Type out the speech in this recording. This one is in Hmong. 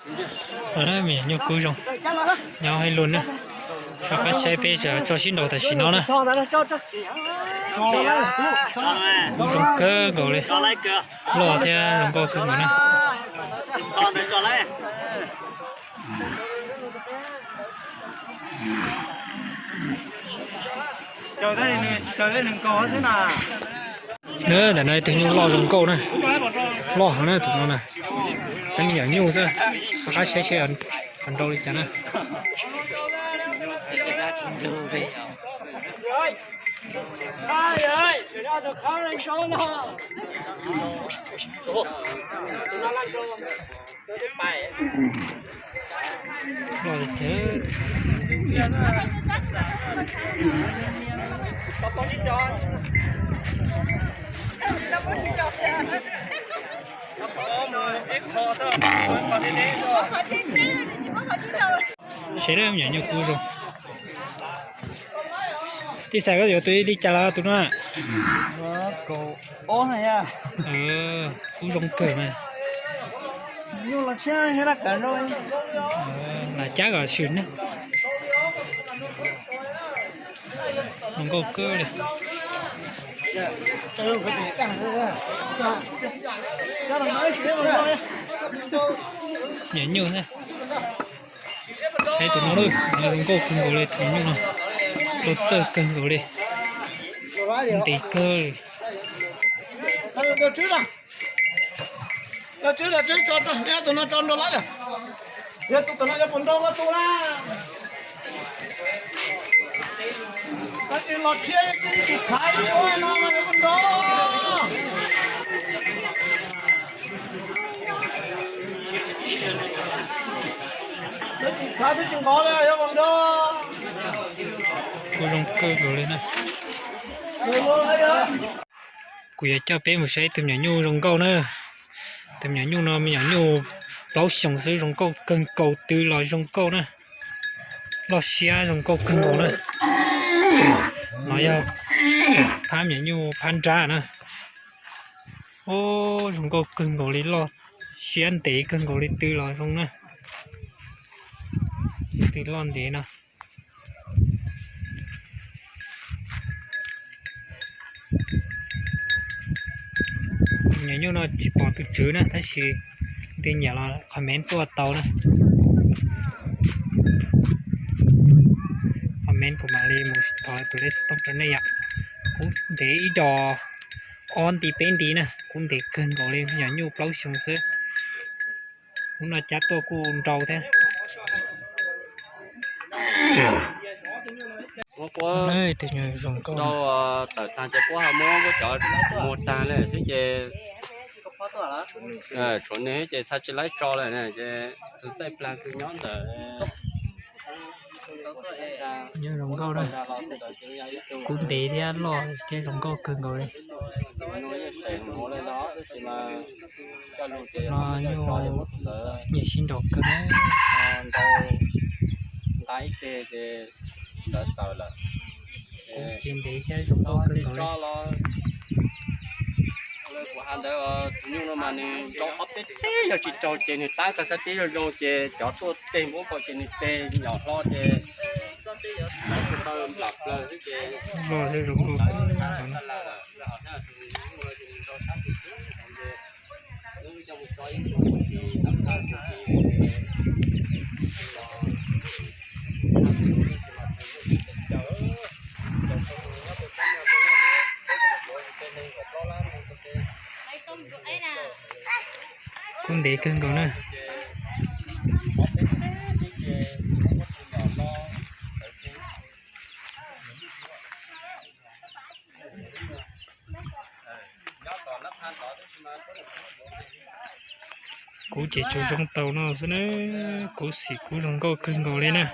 Los na, me nyuam nyuj kub zoo, nyob hais lus na. Soj qab saib peb tso sib nraus tam sim no na. Kub zoo kawg nkaus li, loj thiab zoo nkauj kawg nkaus na. Ntawm no ib tug nyuj loj zoo nkauj na, loj heev na tus no na. Teeb yam nyuj xwb, rov qab saib seb ho nrau li cas na. Saib na, me nyuam nyuj kub zoo. Tij Xais, koj yuav tus li cas los tus no? Kub zoo kawg mas. Lam cab kom swm na. Zoo nkauj kawg li. Nyuam nyuj na. Saib tus no, tus no zoo nkauj kawg nkaus li, tus nyuj no. Rau txawj kawg nkaus li. Ntev kawg li. Tus no tso nrau lawm. Yog tus, tus no yuav puas nrau ua tus na? Tab sis los thiab tsis khav ib ua no mas yuav puas nrau. Twb tsis khav twb tsis nqov li yuav puas nrau. Kuj zoo kawg nkaus li na. Kuv yuav coj peb mus saib tus me nyuam nyuj zoo nkauj na. Tus me nyuam nyuj no me nyuam nyuj plaub xyoos xwb, zoo nkauj kawg nkaus, tw los zoo nkauj na. Loj siab zoo nkauj kawg nkaus na. No yog phab me nyuam nyuj phab nrab na. Ub, zoo nkauj kawg nkaus li, loj siab ntev kawg nkaus li, tw los zoo na. Tw loj ntev no. Nyuam nyuj no tsis pom tus tswv na, tab sis leej twg nyiam los comment tuaj tau na. Comment kuv mam li mus thov tus lej xov tooj rau nej yom. Kub ntev ib dos ob nti peb nti na, kub ntev kawg nkaus li, nyuam nyuj plaub xyoo xwb. Hnub no cab tuaj kuj nrau thiab. Tus nyuam zoo nkauj no. Tawm tag ces puab ho muab cov muag tag lawm xwb ces tshuav nws ces txhaj tsis laib tso lawm ces tus txaij plag twg nyob ntawm. Nyuam zoo nkauj na, kub ntev thiab loj thiab zoo nkauj kawg nkaus li. No nyuam sib nraus kawg na. Ces ntev thiab zoo nkauj kawg nkaus li. Kuv has ntawd, tus nyuj no mas nws nrau ob peb teg, yog tsis raug ces nws tab kawg xab tib zoo zoo ces cov tuaj teg npaum ko ces nws teg nyom hlo ces nplam plaws xwb ces. Loj thiab zoo nkauj. Kub ntev kawg nkaus na. Kub ces tsuas zoo tau no xwb na. Kub xim kub zoo nkauj kawg nkaus li na.